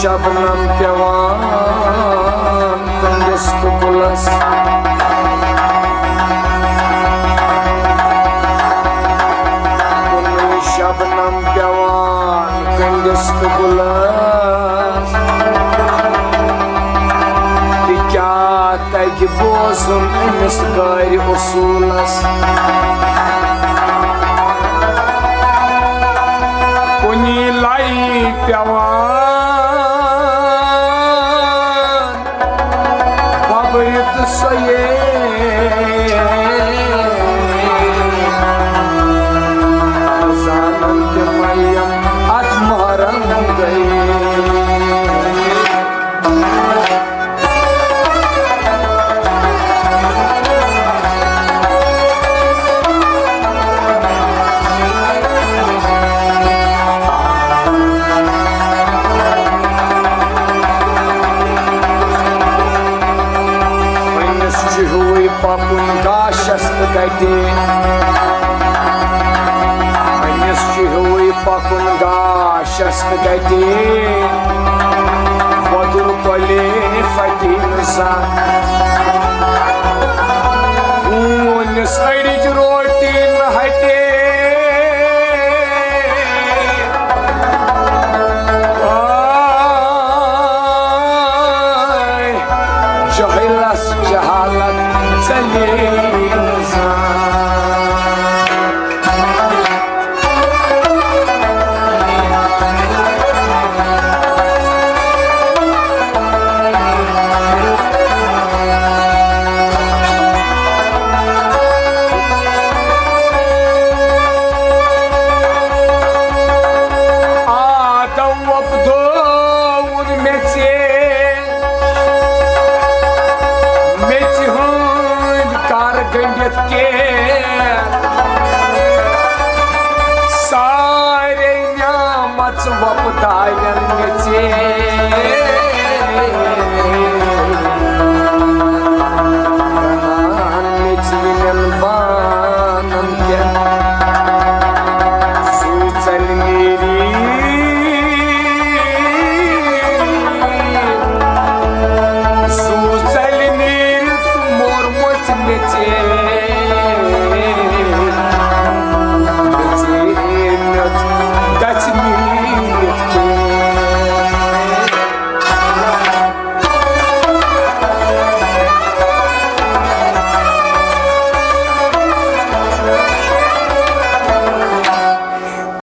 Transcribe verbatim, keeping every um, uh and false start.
شبنم پیوان کُنڈِس تہٕ گُلس۔ کُنُے شبنم پیوان کُنڈِس تہٕ گُلس۔ تہٕ کیٛاہ تَگہِ بوزُن أمِس غٲرِ اصوٗلس؟ کُنی لَے پیوان ببرِ تہٕ سۄیے۔ زانن تہِ مَیَم اَتھ مہرن گٔے۔ أمِس چھُ ہیوٗے پَکُن گاشَس تہٕ گَٹہِ۔ أمِس چھُ ہیوٗے پَکُن گاشَس تہٕ گَٹہِ۔ وۄدُر کۄلہِ پھٹہِ نہٕ زانٛہہ۔ ہوٗنِس أڑِج روٹی نہٕ ہَٹہِ۔ آے، جٲہِلَس جہالت ژَلے نہٕ زانٛہہ۔ آ، دَو وۄپدووُن مےٚ ژےٚ، میٚژِ ہٕنٛدۍ کَر گٔنٛڈِتھ کینٛہہ۔ سارے نعمژٕ وۄپداوٮ۪ن